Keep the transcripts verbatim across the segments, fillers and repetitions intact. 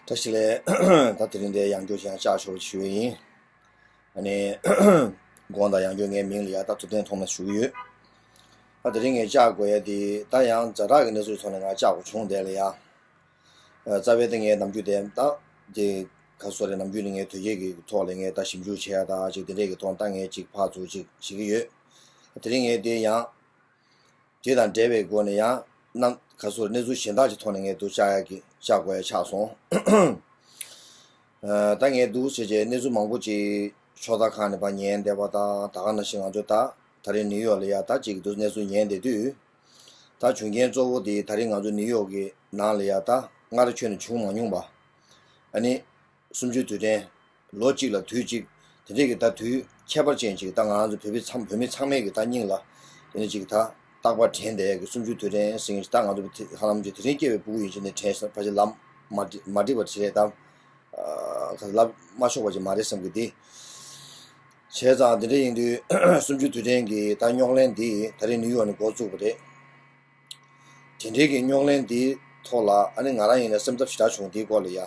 བཀྲ་ཤིས་བདེ་ལེགས། ད་དེ་རིང་འདིར་ཡང་བསྐྱར་ཅིག་ཡང་བཅར་ཆོག་པ་ཞུ་ཡི་ཡིན། ཨ་ནི། དགོངས་དག། ཡང་བསྐྱར་ངའི་མིང་ལ་ཡ་ད་ཐུབ་བསྟན་ཐོགས་མེད་ཞུ་གི་ཡོད། ད་དེ་རིང་ངས་བཅར་དགོས་ཡ་དེ་ད་ཡང་ཛ་དྲག་གི་གནས་ཚུལ་ཐོག་ནས་ང་བཅར་དགོས་བྱུང་བསྡད་ལ་ཡ། ཨ། རྩ་བའི་དེ་ངའི་ནམ་རྒྱུན་དེ་ད་དེ་ག་སོ་རེད། ནམ་རྒྱུན་ནས་ངའི་དོལ་རྒྱལ་གྱི་ཐོག་ལ་ངས་ད་ཞིབ་འཇུག་བྱས་ཡ་ད་ཅིག་དེ་འདྲས་ཀྱི་ཐོག་ད་ངས་ཅིག་ཕར་ཚུར་ཅིག་བྱེད་ཀྱི་ཡོད། དེ་རིང་ངས་དེ་ཡང་། དེ་དང་འབྲེལ་བའི་སྒོ་ནས་ཡང་རྣམ་ག་སོ་གནས་ཚུལ་གཞན་དག་ཅིག་ཐོག་ནས་ངས་འདུག་བཅར་ཡག་གི་བཅར་དགོས་ཡ་ཆགས་སོང་། ཨ། ད་ངས་འདུག་བྱས་བྱས་གནས་ཚུལ་མང་པོ་ཅིག་ཕྱོགས་མཐའ་ཁག་ནས་ཕར་ཉན་བསྡད་པ་དང་། ད་ག་ནང་བཞིན་ང་ཚོ་ད་ད་རེས་ནིའུ་ཡོག་ལ་ཡ་ད་ཅིག་འདུག་གནས་ཚུལ་ཉན་བསྡད་དུས། ད་བྱུང་རྐྱེན་གཙོ་བོ་དེ་ད་རེས་ང་ཚོ་ནིའུ་ཡོག་གི་ནང་ལ་ཡ་ད་སྔར་ཁྱོན་ནས་བྱུང་མ་མྱོང་པ། ཨ་ནི། གསུམ་བཅུའི་དུས་དྲན། ལོ་གཅིག་ལ་དུས་གཅིག་དེ་འདྲས་ཀྱི་ད་དུས་ཁྱད་པར་ཅན་ཅིག་ད་ང་རང་ཚོ་བོད་པའི་ཚང་བོད་མི་ཚང་མས་ཀྱི་ད་སྙིང་ལ་དེ་འདྲས་ཅིག་ད་རྟག་པར་དྲན་བསྡད་ཀྱི་གསུམ་བཅུའི་དུས་དྲན་ཟེར་མཁན་ཅིག་ད་ང་ཚོ་ཧ་ལམ་ཅིག་དེ་རིང་སྐྱེས་པའི་ཕྲུ་གུ་ཡིན་ཕྱིན་ནས་དྲན་ས་ཕལ་ཆེར་ལབ་མ་འགྲིག་མ་འགྲིག་པ་ཅིག་རེད་ད། ཨ། ག་ལབ་མ་ཆོག་པ་ཅིག་མ་རེད་བསམ་གི་འདི། བྱས་ཙང་དེ་འདྲ་ཡིན་དུས་གསུམ་བཅུའི་དུས་དྲན་གྱི་ད་རྙོག་གླེང་འདི་ད་རེས་ནིའུ་ཡོག་ནས་འགོ་བཙུགས་པ་རེད། དེ་འདྲའི་གི་རྙོག་གླེང་འདིའི་ཐོག་ལ་ཨ་ནི་ང་རང་ཡིན་ན་སེམས་འཚབ་ཞེ་དྲག་བྱུང་། འདིའི་སྐོར་ལ་ཡ།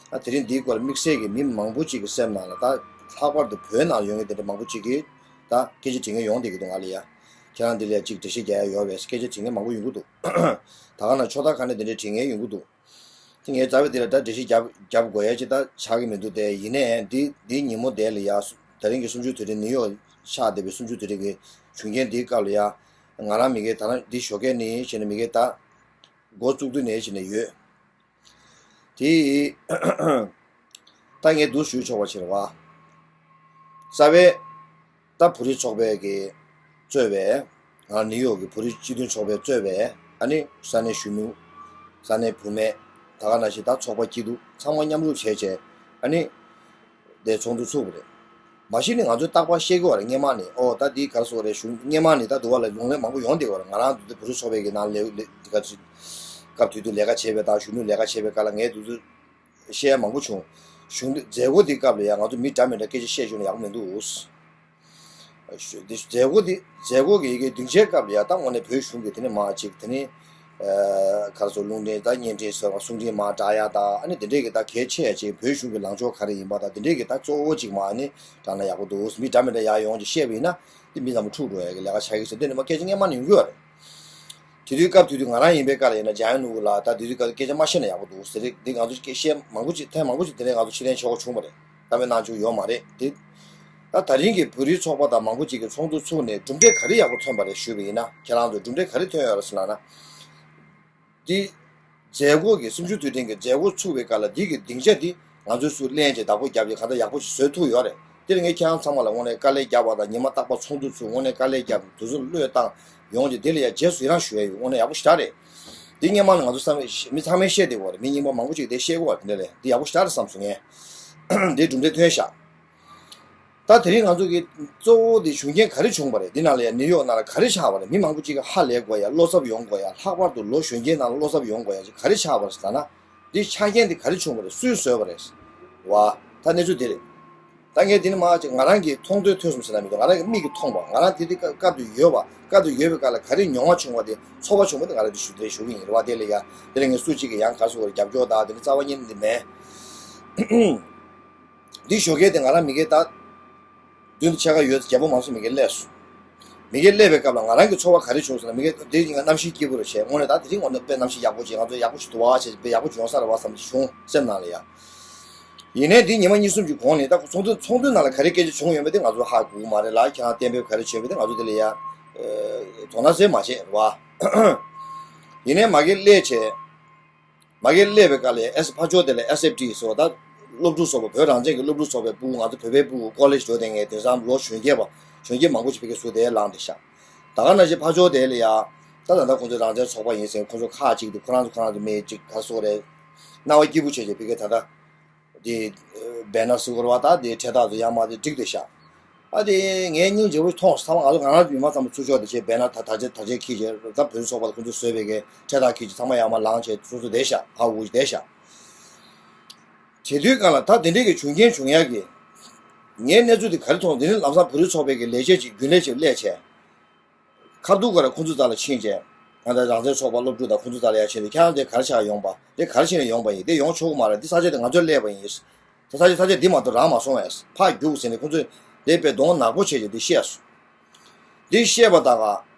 ཨ། དེ་རིང་འདིའི་སྐོར་ལ་དམིགས་བསལ་གྱི་མི་མང་པོ་ཅིག་གི་སེམས་ནང་ལ་ད་ལྷག་པར་དུ་བོད་ནང་ཡོད་མཁན་དེ་འདྲ་མང་པོ་ཅིག་གིས་ད་སྐད་ཆ་དྲི་མཁན་ཡོང་བསྡད་ཀྱི་འདུག་ང་ལ་ཡ། ཁྱེད་རང་འདི་ལ་ཡ་ཅིག་འགྲེལ་བཤད་རྒྱག་ཡ་ཡོད་པས་སྐད་ཆ་དྲི་མཁན་མང་པོ་ཡོང་གི་འདུག་ད་ག་ནང་ཕྱོགས་མཐའ་ཁག་ནས་དེ་འདྲའི་དྲི་མཁན་ཡོང་གི་འདུག་དེ་ངས་རྩ་བའི་དེ་ལ་ད་འགྲེལ་བཤད་རྒྱབ་རྒྱབ་དགོས་ཡ་ཅིག་ད་ཆགས་ཀྱི་མི་འདུག་དེ་ཡིན་ནའི་འདི་འདིའི་ཉིན་མོ་དེ་ལ་ཡ་ད་རིང་གི་གསུམ་བཅུའི་དུས་དྲན་ནིའུ་ཡོག་ཆགས་བསྡད་པའི་གསུམ་བཅུའི་དུས་དྲན་གྱི་བྱུང་རྐྱེན་འདིའི་སྐབས་ལ་ཡ། ང་རང་མི་སྒེར་ད་རང་འདི་ཞོགས་ཀས་ནས་བྱས་ནས་མི་སྒེར་ད་འགོ་བཙུགས་དུས་ནས་བྱས་ནས་ཡོད། དེ་ད་ངས་འདུག་ཞུ་ཆོག་པ་ཞིག་རེད་བ། རྩ་བའི་ད་བོད་རིགས་ཚོགས་པའི་གི་གཙོས་པའི་ང་ནིའུ་ཡོག་གི་བོད་རིགས་སྤྱི་མཐུན་ཚོགས་པའི་གཙོས་པའི་ཨ་ནི་ས་གནས་གཞོན་ནུ་ས་གནས་བུད་མེད་ད་ག་ནང་བཞིན་ད་ཚོགས་པ་སྐྱིད་སྡུག་ཚང་མ་མཉམ་རུབ་བྱས་བྱས་ཨ་ནི། དེ་ཚོགས་འདུ་ཚུགས་པ་རེད། མ་གཞི་ནས་ང་ཚོས་རྟག་པར་བཤད་ཀྱི་ཡོད་རེད། སྔོན་མ་ནས་ཨོ་ད་འདི་ག་རེ་ཟེར་དགོས་རེད་ཞུ། སྔོན་མ་ནས་ད་དུ་བ་ལ་ལུང་ལན་མང་པོ་ཡོང་བསྡད་ཡོད་རེད། ང་རང་ཚོ་འདི་བོད་རིགས་ཚོགས་པའི་གི་ནང་ལས་ལས་འདི་ག་ཚོད་སྐབས་དུས་དུ་ལས་ཀ་བྱེད་པའི་དང་གཞོན་ནུ་ལས་ཀ་བྱེད་པའི་སྐབས་ལ་ངས་དུས་ཚོད་བཤད་ཡ་མང་པོ་བྱུང་། གཞུང་འདི་མཛད་སྒོ་འདི་སྐབས་ལ་ཡང་ང་ཚོ་མི་འདྲ་མི་འདྲ་སྐད་ཆ་བཤད་བཅུག་ན་ཡག་པོ་མི་འདུག་འདི་མཛད་སྒོ་འདི་མཛད་སྒོ་གི་ཡི་གེ་སྡིངས་ཆའི་སྐབས་ལ་ཡ་ད་དངོས་གནས་བོད་གཞུང་གི་དེ་ནས་མ་ཅིག་དེ་ནས་ག་རེ་ཟེར་རླུང་འཕྲིན་ད་བརྙན་འཕྲིན་ཟེར་བ་གསུང་འཕྲིན་མ་བསྒྲགས་ཡ་ད་ཨ་ནི་དེ་འདྲས་ཀྱི་ད་གལ་ཆེ་ཡ་ཅིག་བོད་གཞུང་གི་ལངས་ཕྱོགས་ག་རེ་ཡིན་པ་ད་དེ་འདྲས་ཀྱི་ད་གཙོ་བོ་ཅིག་མ་ཨ་ནི་བསྒྲགས་ན་ཡག་པོ་འདུག་མི་འདྲ་མི་འདྲ་ཡར་ཡོང་ཅིག་བཤད་པ་ཡིན་ན་དེ་མི་ཚང་མ་འཁྲུག་འགྲོ་ཡ་གི་ལས་ཀ་ཆགས་ཀྱི་ཟེར་དེ་ནས་མ་སྐད་ཆ་སྔོན་མ་ནས་ཡོང་གི་ཡོད་རེད། དེ་དུས་སྐབས་དེ་དུས་ང་རང་ཡིན་པའི་སྐབས་ལ་ཡིན་ན་འཇམ་དབྱངས་ནོར་བུ་ལགས་ད་དེ་དུས་སྐབས་སྐད་ཆ་མ་བཤད་ན་ཡག་པོ་འདུག་ཟེར་རེད། འདི་ང་ཚོ་སྐད་བཤད་མང་པོ་ཅིག་ཐེངས་མང་པོ་ཅིག་དེ་ནས་ང་ཚོ་ཕྱིར་ལན་ཆེ་བོ་བྱུང་བ་རེད། གཏམ་གླེང་གནང་བཅུག་ཡོད་མ་རེད་དེ། ད་ད་རིང་གི་བོད་རིགས་ཚོགས་པ་དང་མང་པོ་ཅིག་གིས་ཚོགས་འདུ་ཚུགས་ནས་གྲུབ་འབྲས་ག་རེ་ཡག་པོ་ཐོན་པ་རེད་ཞུས་པ་ཡིན་ན་ཁྱེད་རང་ཚོས་གྲུབ་འབྲས་ག་རེ་ཐོན་ཡོད་རེད་ཟེར་ལབ་ན། འདི། མཛད་སྒོ་གི་གསུམ་བཅུའི་དུས་དྲན་གྱི་མཛད་སྒོ་ཚུགས་པའི་སྐབས་ལ་འདི་གི་སྡིངས་ཆ་འདི་ང་ཚོས་སུ་གླེང་བྱས་བདག་པོ་བརྒྱབ་ཀྱི་གང་ལྟར་ཡག་པོ་ཞིག་བཟོས་ཐུབ་ཡོད་རེད། དེར་ངས་ཁྱེད་རང་ཚང་མ་ལ་དངོས་གནས་དཀའ་ལས་བརྒྱབ་པ་དང་ཉི་མ་རྟག་པར་ཚོགས་འདུ་ཚུགས་དངོས་གནས་དཀའ་ལས་བརྒྱབ་དུས་ཚོད་བློས་བཏང་ཡོང་རྗེས་དེ་ལ་ཡ་རྗེས་སུ་ཡི་རང་ཞུ་ཡ་ཡོད། དངོས་གནས་ཡག་པོ་ཞེ་དྲག་རེད། འདི་སྔོན་མ་ལ་ང་ཚོ་བསམ་མི་ཚང་མས་བཤད་བསྡད་ཡོད་རེད། མི་རྙིང་པ་མང་པོ་ཅིག་དེ་བཤད་ཀྱི་ཡོད་རེད། དེ་འདྲ་ལས་འདི་ཡག་པོ་ཞེ་དྲག་རེད་བསམ་སོང་ངས། འདི་གྲུབ་འབྲས་ཐོན་ཤག་ད་དེ་རིང་ང་ཚོ་གི་གཙོ་བོ་དེ་བྱུང་རྐྱེན་ག་རེ་བྱུང་བ་རེད། འདི་ནང་ལ་ཡང་ནིའུ་ཡོག་ནང་ལ་ག་རེ་ཆགས་པ་རེད། མི་མང་པོ་ཅིག་གིས་ཧ་ལས་དགོས་ཡ། བློ་འཚབ་ཡོང་དགོས་ཡ། ལྷག་པར་དུ་ལོ་གཞོན་སྐྱེས་ནང་ལ་བློ་འཚབ་ཡོང་དགོས་ཡ་ཅིག་ག་རེ་ཆགས་པ་རེད་ཟེར་ན། འདི་ཆ་རྐྱེན་དེ་ག་རེ་བྱུང་བ་རེད། སུས་བཟོས་པ་རེད། བ། ད་གནས་ཚུལ་དེ་རེད། ད་ངས་འདི་ནས་མར་ཅིག་ང་རང་གིས་མཐོང་ཐོས་ཐོས་བསམ་ཟེར་ན་མི་འདུག་ང་རང་གི་མིག་གིས་མཐོང་བ། ང་རང་དེ་དུས་སྐབས་དུ་ཡོད་པ། སྐབས་དུ་ཡོད་པའི་སྐབས་ལ་ག་རེ་མྱོང་བ་བྱུང་བ་དེ་ཚོར་བ་བྱུང་བ་དེ་ང་རང་དེ་ཞུ་དེ་ཞུ་གི་ཡིན་རེད་བ། དེ་ལ་ཡ་དེ་ལ་ངས་སུ་གཅིག་གིས་ཡང་ག་རེ་ཟེར་དགོས་རེད། རྒྱབ་སྐྱོར་དང་དེ་ནི་རྩ་བ་ཉིད་ནས་མེད། འདི་ཞོགས་ཀས་དེ་ང་རང་མི་སྒེར་ད། མདུན་དུ་ཕྱེད་ཀ་ཡོད་རྒྱལ་པོ་མང་ཚོགས་མི་སྒེར་སླེབས་སོང་། མི་སྒེར་སླེབས་པའི་སྐབས་ལ་ང་རང་གི་ཚོར་བ་ག་རེ་བྱུང་ཟེར་ན། མི་སྒེར་དེ་ཡིན་ན་གནམ་གཤིས་སྐྱིད་པོ་རེད་བྱས། དངོས་གནས་ད་དེ་རིང་དངོས་གནས་དཔེ་གནམ་གཤིས་ཡག་པོ་ཅིག་ང་ཚོ་ཡག་པོ་ཞིག་འདུག་བ་བྱས་དཔེ་ཡག་པོ་ཅིག་ཡོང་ས་རེད་བ་བསམ་གྱི་བྱུང་སེམས་ནང་ལ་ཡ། ཡིན་ནའི་དེ་ཉི་མ་གཉིས་གསུམ་གྱི་གོང་ནས་ད་ཚོགས་འདུ་ཚོགས་འདུའི་ནང་ལ་ག་རེ་སྐད་ཆ་བྱུང་ཡོད་མེད་དེ་ང་ཚོ་ཧ་གོ་གི་མ་རེད་ལ། ཁྱེད་རང་གཏན་འབེབས་ག་རེ་བྱས་མེད་དེ་ང་ཚོ་དེ་ལ་ཡ། དོ་སྣང་ཟེར་མ་བྱས་རེད་བ། ཡིན་ནའི་མ་གི་སླེབས་བྱས། མ་གི་སླེབས་པའི་སྐབས་ལ་ཨེས་ཕར་ཕྱོགས་དེ་ལ་ཨེས་ཨེཕ་ཊི་ཟེར་བ་ད་སློབ་ཕྲུག་ཚོགས་པ། བོད་རང་བཙན་གྱི་སློབ་ཕྲུག་ཚོགས་པའི་ཕྲུ་གུ། ང་ཚོ་བོད་པའི་ཕྲུ་གུ་ཀོ་ལེཇ་འགྲོ་བསྡད་མཁན་དེང་སང་ལོ་གཞོན་སྐྱེས་པ་གཞོན་སྐྱེས་མང་པོ་ཞིག་ཕ་གིར་ཚུར་དེར་ལངས་བསྡད་ཤག་ད་ག་ནང་བཞིན་ཕར་ཕྱོགས་དེ་ལ་ཡ་ད་ད་ལྟ་ཁོང་ཚོ་རང་བཙན་ཚོགས་པ་ཡིན་ཟེར་ཁོང་ཚོ་ཁག་ཅིག་ཏུ་ཁོ་རང་ཚོ་ཁོ་རང་ཚོ་མི་ཅིག་ག་རེ་ཟེར་དགོས་རེད། སྣང་བ་སྐྱིད་པོ་བྱས་བྱས་ཕ་གིར་ད་ལྟ། དེ་བེ་ནར་ཟེར་དགོས་རེད་བ། ད་དེ་འཕྲེད་ཐག་ཚོ་ཡར་མར་དེ་བསྒྲིགས་བསྡད་ཤག་ཨ་དེ་ངས་སྙིང་རྗེ་པོ་མཐོང་སོང་། ཚང་མ་ང་ཚོ་ང་རང་མི་མང་ཚང་མ་ཚུར་ཕྱོགས་དེ་བྱས་བེ་ནར་དར་དར་ཆ་དར་ཆ་འཁྱེར་བྱས། ད་བོད་ཚོགས་པ་ཁོང་ཚོས་བཟོས་པའི་གི་འཕྲེད་ཐག་འཁྱེར་བྱས་ཚང་མ་ཡར་མར་ལངས་བྱས་སོ་སོ་བསྡད་ཤག་ཕར་འུར་བསྡད་ཤག་བྱེད་དུས་སྒང་ལ་ད་དེ་འདྲས་ཀྱི་བྱུང་རྐྱེན་བྱུང་ཡག་གི་ངའི་གནས་ཚུལ་དེ་ག་རེ་མཐོང་། དེ་ནི་ལམ་སང་བོད་རིགས་ཚོགས་པའི་གི་ལས་བྱེད་ཅིག་རྒྱུན་ལས་ཅིག་སླེབས་བྱས། ཁ་ཐུག་ག་རེ་ཁོང་ཚོའི་རྩ་ལ་ཕྱིན་བྱས། ང་ཚོ་རང་བཙན་ཚོགས་པ་སློབ་ཕྲུག་དང་ཁོང་ཚོ་དག་ལ་ཡར་བྱས་ཏེ་ཁྱེད་རང་དེ་ག་རེ་བྱས་ཡོང་པ་དེ་ག་རེ་བྱས་ནས་ཡོང་པ་ཡིན། དེ་ཡོང་ཆོག་གི་མ་རེད། དེ་ས་ཆ་དེ་ང་ཚོས་གླས་པ་ཡིན། ས་ཆ་དེ་ས་ཆ་དེ་མ་གཏོགས་རག་མ་སོང་བས་ཕར་རྒྱུགས་ཟེར་ནས་ཁོང་ཚོས་དེ་དཔེ་གདོང་ནག་པོ་བྱས་ཏེ་དེ་བཤད་སོང་། འདི་བཤད་པ་དང་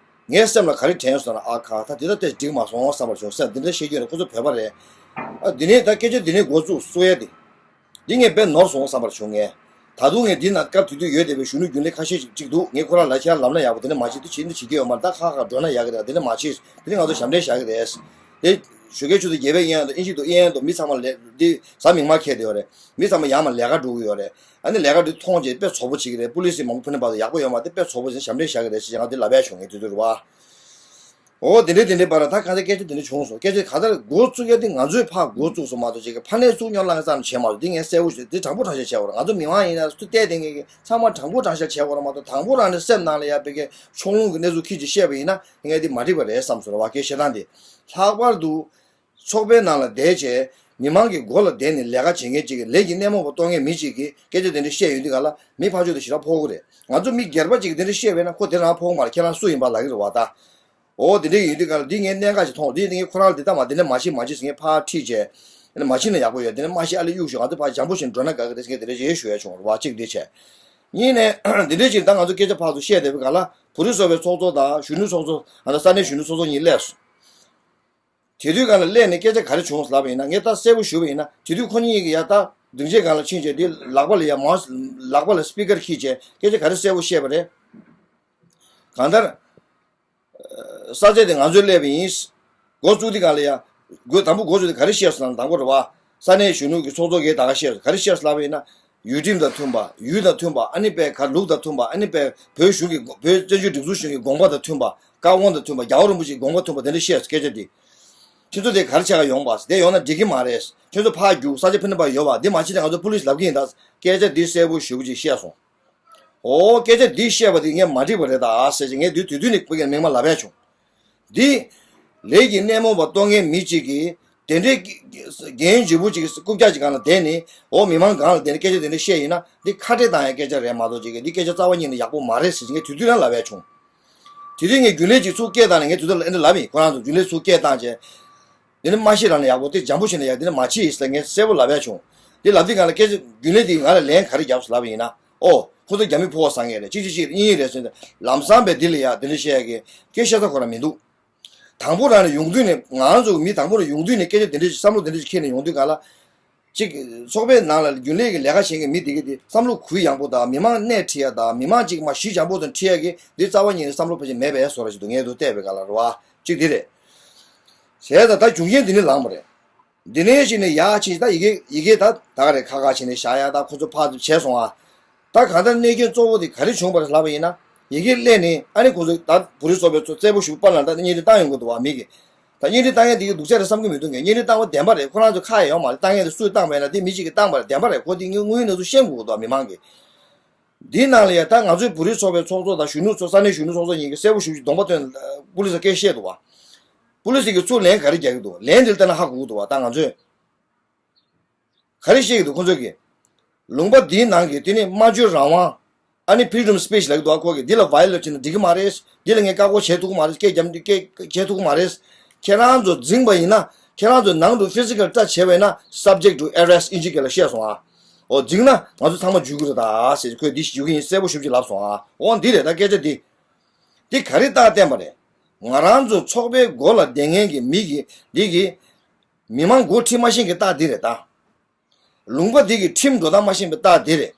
ངའི་སེམས་ལ་ག་རེ་དྲན་སོང་ན། ཨ་ཁ་ད་འདི་ད་ཏོག་ཙམ་འགྲིག་མ་སོང་བསམ་པ་བྱུང་། སེམས་འདི་འདྲ་བཤད་རྒྱུ་ནི་ཁོ་ཚོ་བོད་པ་རེད། ཨ་འདི་ནས་ད་སྐད་ཆ་འདི་ནས་འགོ་བཙུགས་སོང་ཡ། འདི་འདི་ངས་དཔེ་ནོར་སོང་བསམ་པ་བྱུང་ངས། ད་དུང་ངས་འདི་ན་སྐབས་དེ་དུས་ཡོད་བསྡད་པའི་གཞོན་ནུ་རྒྱུན་ལས་ཁ་ཤས་ཅིག་འདུག་ངས་ཁོ་རང་ལ་ཁྱེད་རང་ལབ་ན་ཡག་པོ་འདི་འདྲ་མ་བྱེད། འདི་བྱེད་འདི་བྱེད་ཀྱི་ཡོད་མ་རེད། ད་ཁ་ཁ་འགྲོ་ན་ཡག་གི་རེད། འདི་འདྲ་མ་བྱེད། འདི་ནི་ང་ཚོ་ཞབས་འདྲེན་བཞག་གི་རེད། དེ་ཞོགས་ཀའི་ཆུ་ཚོད་བརྒྱད་པའི་དབྱིན་ཡང་དང་དབྱིན་ཇི་དང་དབྱིན་ཡང་དང་མི་ཚང་མ་ལས་འདི་གཟའ་མིག་དམར་འཁེལ་བསྡད་ཡོད་རེད། མི་ཚང་མ་ཡར་མར་ལས་ཀ་འགྲོ་གི་ཡོད་རེད། ཨ་ནི་ལས་ཀ་འདི་མཐོང་རྗེས་དཔེ་བཙོག་པོ་བྱེད་ཀྱི་རེད། པུ་ལི་སི་མང་པོ་ཕུ་ནས་བར་དུ་ཡག་པོ་ཡོད་མ་རེད། དཔེ་བཙོག་པོ་བྱེད་ཞབས་འདྲེན་བཞག་གི་རེད་ཟེར་ང་འདི་ལབ་ཡ་བྱུང་ངས་དེ་དུས་རེད་བ། འོ་དེ་འདྲའི་དེ་འདྲའི་བར་ད་གང་ལྟར་སྐད་ཆ་དེ་འདྲ་བྱུང་སོང་། སྐད་ཆ་གང་ལྟར་འགོ་བཙུགས་ཡ་དེ་ང་ཚོས་ཕར་འགོ་བཙུགས་སོང་མ་གཏོགས་ཅིག་གི་ཕ་ནས་ཚུར་སྙོབ་ལངས་ཙམ་བྱས་མ་གཏོགས། འདི་ངས་གསལ་པོ་ཞིག་འདི་དྲང་པོ་དྲང་བཞག་བྱས་པ་རེད། ང་ཚོ་མི་མང་ཡིན་ན་སུ་བལྟས་བསྡད་མཁན་གྱི་ཚང་མ་དྲང་པོ་དྲང་བཞག་བྱས་པ་རེད་མ་གཏོགས། དང་པོ་རང་ནས་སེམས་ནང་ལ་ཡ་བའི་གི་ཕྱོགས་ལྷུང་གི་གནས་ཚུལ་ཁྱེད་ཀྱིས་བཤད་པ་ཡིན་ན་ངས་འདི་མ་འགྲིག་པ་རེད་བསམ་སོང་རེད་བ། སྐད་བཤད་སྟངས་དེ། ལྷག་པར་དུ་ཚོགས་པའི་ནང་ལ་བསྡད་བྱས་མི་མང་གི་མགོ་ལ་བསྡད་ནས་ལས་ཀ་བྱེད་མཁན་ཅིག་གིས་ལས་ཀྱི་སྣེ་མོ་བ་གཏོང་མཁན་མི་ཅིག་གིས་སྐད་ཆ་དེ་འདྲ་བཤད་ཡོང་དུས་ག་ལ་མི་ཕར་ཕྱོགས་དེ་ཞེ་དྲག་ཕོག་གི་རེད། ང་ཚོ་མི་སྒེར་པ་ཅིག་གིས་དེ་འདྲ་བཤད་པས་ན་ཁོ་དེ་རང་ཕོག་མ་རེད། ཁྱེད་རང་སུ་ཡིན་པ་ལབ་ཀྱི་རེད་བ་ད། འོ་དེ་འདྲ་ཡིན་དུས་ག་ལ་འདི་ངས་གནད་འགག་ཅིག་མཐོང་། འདི་འདི་ངས་ཁོ་རང་ལ་འདི་ལྟ་མ་འདི་འདྲ་མ་བྱེད་མ་བྱེད་ཟེར་ངས་ཕར་ཁྲིད་བྱས། འདི་འདྲ་མ་བྱེད་ན་ཡག་པོ་ཡོད། འདི་འདྲ་མ་བྱེད་ཨ་ལས་གཡུག་ཞོག་ང་ཚོ་ཕར་འཇམ་པོ་བྱས་ནས་འགྲོ་ན་དགའ་གི་རེད་ཟེར་ངས་དེ་འདྲ་ཞེས་ཞུ་ཡ་བྱུང་བ་གཅིག་འདི་བྱས། གཉིས་ནས་འདི་འདྲ་ཅིག་ད་ང་ཚོ་སྐད་ཆ་ཕར་ཚུར་བཤད་བསྡད་པའི་སྒང་ལ་བོད་རིགས་ཚོགས་པའི་ཚོགས་གཙོ་དང་གཞོན་ནུ་ཚོགས་གཙོ་ཨ་ད་ས་གནས་གཞོན་ནུ་ཚོགས་གཙོ་གཉིས་སླེབས་སོང་། དེ་དུས་སྒང་ལ་སླེབས་ནས་སྐད་ཆ་ག་རེ་བྱུང་ལབ་པ་ཡིན་ན། ངས་ད་གསལ་པོ་ཞུ་བ་ཡིན་ན་དེ་དུས་ཁོ་གཉིས་ཀྱིས་ཡ་ད་སྡིངས་ཆའི་སྒང་ལ་ཕྱིན་བྱས་དེ་ལག་པ་ལ་ཡ་མའོ་ལག་པ་ལ་སི་པི་ཀར་འཁྱེར་བྱས་སྐད་ཆ་ག་རེ་གསལ་པོ་བཤད་པ་རེད། གང་ལྟར། ས་ཆ་དེ་ང་ཚོས་གླས་པ་ཡིན། འགོ་བཙུགས་དུས་སྒང་ལ་ཡ། འགོ་དང་པོ་འགོ་བཙུགས་དེ་ག་རེ་བཤད་སོང་ལབ་ན་དང་པོ་རེད་བ། ས་གནས་གཞོན་ནུ་གི་ཚོགས་གཙོ་གིས་ད་ག་བཤད་སོང་། ག་རེ་བཤད་སོང་ལབ་པ་ཡིན་ན། ཡུལ་ཁྲིམས་དང་མཐུན་པ། ཡུལ་དང་མཐུན་པ། ཨ་ནི་པའི་ག་ལུགས་དང་མཐུན་པ། ཨ་ནི་པའི་བོད་གཞུང་གི་བོད་བཙན་བྱོལ་སྒྲིག་འཛུགས་གཞུང་གི་དགོངས་པ་དང་མཐུན་པ། བཀའ་དགོངས་དང་མཐུན་པ། རྒྱལ་བ་རིན་པོ་ཆེའི་དགོངས་པ་མཐུན་པ་དེ་འདྲ་བཤད་སོང་སྐད་ཆ་འདི། ཁྱེད་ཚོ་དེ་ག་རེ་བྱེད་ག་ཡོང་པ། དེ་ཡོང་ན་འགྲིག་གི་མ་རེད། ཁྱེད་ཚོ་ཕར་རྒྱུགས། ས་ཆ་ཕུ་ནུ་པ་ཡོད་པ། འདི་མ་བྱེད་ན་ང་ཚོ་པུ་ལིས་ལབ་གི་ཡིན་ད། སྐད་ཆ་འདི་གསལ་པོ་ཞེ་པོ་ཅིག་བཤད་སོང་། ཨོ་སྐད་ཆ་འདི་བཤད་པ་དེ་ངས་མ་འགྲིག་པ་རེད་ད་ཟེར་ཅིག་ངས་དུས་དུས་དུས་ནས་ཁོ་གི་མིག་མ་ལབ་ཡ་བྱུང་། འདི་ལས་ཀྱི་སྣེ་མོ་བ་གཏོང་མཁན་མི་གཅིག་གིས་དེ་འདྲའི་རྒན་ལྗིད་པོ་གཅིག་རྐུབ་བཀྱག་གཅིག་སྒང་ལ་བསྡད་ནས་འོ་མི་མང་སྒང་ལ་བསྡད་ནས་སྐད་ཆ་དེ་འདྲ་བཤད་ཡིན་ན་འདི་ཁ་བྲལ་བཏང་ཡ་སྐད་ཆ་རེད་མ་གཏོགས་ཅིག་གིས་འདི་སྐད་ཆ་རྩ་བ་ཉིད་ནས་ཡག་པོ་མ་རེད་ཟེར་ཅིག་ངས་དུས་དུས་རང་ལབ་ཡ་བྱུང་། དེ་དུས་ངས་རྒྱུན་ལས་གཅིག་ཚུར་སྐད་བཏང་ནས་ངས་དུས་དུས་ལ་ཨེ་འདྲ་ལབ་ཡིན། ཁོ་རང་ཚོ་རྒྱུན་ལས་ཚུར་སྐད་བཏང་བྱས། དེ་ནི་མ་ཤེས་རང་ལ་ཡག་པོ་དེ་འཇམ་པོ་བྱས་ན་ཡག་དེ་ནི་མ་བྱེད་ཡིན་ཟེར་ངས་གསལ་པོ་ལབ་ཡ་བྱུང་། དེ་ལབ་དུས་སྒང་ལ་སྐད་ཆ་རྒྱུན་ལས་དེས་ང་ལ་ལན་ག་རེ་བརྒྱབ་སོང་ལབ་པ་ཡིན་ན། ཨོ་ཁོ་ཚོ་རྒྱ་མི་ཕོ་བ་ཟ་མཁན་རེད། གཅིག་གཅིག་གཅིག་གཉིས་གཉིས་རེད་ཟེར་ནས་ལམ་སང་བས་འདི་ལ་ཡ་དེ་འདྲ་བཤད་ཡ་གི་སྐད་བཤད་ས་ཁོ་རང་མི་འདུག་དང་པོ་རང་ནས་ཡོང་དུས་ནས་ང་རང་ཚོ་མི་དང་པོ་རང་ཡོང་དུས་ནས་སྐད་ཆ་དེ་འདྲ་ཞིག་བསམ་བློ་དེ་འདྲ་ཞིག་འཁྱེར་ནས་ཡོང་དུས་སྒང་ལ། གཅིག་ཚོགས་པའི་ནང་ལ་རྒྱུན་ལས་ཀྱི་ལས་ཀ་བྱེད་མཁན་མི་དེ་གི་དེ་བསམ་བློ་གུ་ཡངས་པོ་དང་མི་མང་སྣེ་ཁྲིད་ཡ་དང་མི་མང་གཅིག་མ་གཞི་འཇམ་པོ་དང་ཁྲིད་ཡ་གི་འདི་རྩ་བ་ཉིད་ནས་བསམ་བློ་ཕལ་ཆེར་མེད་པའི་བཟོ་འདྲ་ཞིག་འདུག་ངས་འདུག་བལྟས་པའི་སྒང་ལ་རེད་བ། གཅིག་དེ་རེད། བྱས་ཙང་ད་རྒྱུ་རྐྱེན་འདི་ནས་ལངས་པ་རེད། འདི་ནས་ཞིག་ནས་ཡར་ཕྱིན་ད་ཡི་གེ་ཡི་གེ་ད་ད་ག་རེ་ཁ་ཁ་བྱས་ནས་བཞག་ཡ་ད་ཁོ་ཚོ་ཕར་ཚུར་བྱས་སོང་ཨ། ད་གང་ལྟར་གནད་རྐྱེན་གཙོ་བོ་དེ་ག་རེ་བྱུང་བ་རེད་ལབ་པ་ཡིན་ན། ཡི་གེ་སླེབས་ནས་ཨ་ནི་ཁོ་ཚོས་ད་བོད་རིགས་ཚོགས་པའི་ཚོ་རྩལ་པོ་ཞིག་པར་ལ་ད་བརྙན་འཕྲིན་བཏང་ཡོང་གི་འདུག་བ་མི་གིས། ད་བརྙན་འཕྲིན་བཏང་མཁན་དེ་གིས་སྡུག་ཅག་རེད་བསམ་གྱི་མི་འདུག་ངས་བརྙན་འཕྲིན་བཏང་བ་བདེན་པ་རེད། ཁོ་རང་ཚོ་ཁ་ཡ་ཡོད་མ་རེད། བཏང་མཁན་དེ་སུས་བཏང་བ་ཡིན་ན་དེ་མི་གཅིག་གིས་བཏང་བ་རེད་བདེན་པ་རེད། ཁོ་དེ་དངོས་ཡོད་གནས་ཚུལ་ཤེས་དགོས་ཀྱི་འདུག་བ་མི་མང་གིས། འདིའི་ནང་ལ་ཡ་ད་ང་ཚོའི་བོད་རིགས་ཚོགས་པའི་ཚོགས་གཙོ་དང་གཞོན་ནུ་ཚོ་ས་གནས་གཞོན་ནུ་ཚོགས་གཙོ་གཉིས་ཀྱིས་གསལ་པོ་ཞེ་པོ་ཅིག་གདོང་པ་སྟོན། པུ་ལིས་ལ་སྐད་བཤད་འདུག་བ། པུ་ལིས་ཀྱིས་ཚུར་ལན་ག་རེ་རྒྱག་གི་འདུག་ལན་འདི་ལ་བལྟས་ན་ཧ་གོ་གི་འདུག་བ། ད་ང་ཚོས་ག་རེ་བཤད་ཀྱི་འདུག་ཁོ་ཚོས་ཀྱིས། ལུང་པ་འདིའི་ནང་གི་དེ་ནི་སྨྲ་བརྗོད་རང་དབང་། ཨ་ནི་freedom of speech ལབ་ཀྱི་འདུག་ཨ་ཁོ་གིས་འདི་ལ་violate བྱས་ན་འགྲིག་གི་མ་རེད། འདི་ལ་ངས་བཀག་འགོག་བྱེད་ཐུབ་ཀྱི་མ་རེད། སྐད་རྒྱབ་སྐད་བྱེད་ཐུབ་ཀྱི་མ་རེད། ཁྱེད་རང་ཚོ་འཛིངས་པ་ཡིན་ན་ཁྱེད་རང་ཚོ་ནང་དུ་physical touch བྱས་པ་ཡིན་ན་subject to arrest ཨིན་ཇི་སྐད་ལ་བཤད་སོང་ཨ། འོ་འཛིངས་ན་ང་ཚོ་ཚང་མ་འཇུ་གི་རེད་ད་ཟེར་ཁོས་འདི་ཞུ་གི་ཡིན་གསལ་པོ་ཞེ་པོ་ཅིག་ལབ་སོང་ཨ། འོ་འདི་རེད་ད་སྐད་ཆ་འདི། འདི་ག་རེ་རྟགས་བསྟན་པ་རེད། ང་རང་ཚོ་ཚོགས་པའི་མགོ་ལ་བསྡད་མཁན་གྱི་མི་གི་འདི་གི་མི་མང་མགོ་ཁྲིད་མ་ཤེས་མཁན་གྱི་རྟགས་འདི་རེད་ད། ལུང་པ་འདི་གི་ཁྲིམས་འགྲོ་སྟངས་མ་ཤེས་པའི་རྟགས་འདི་རེད།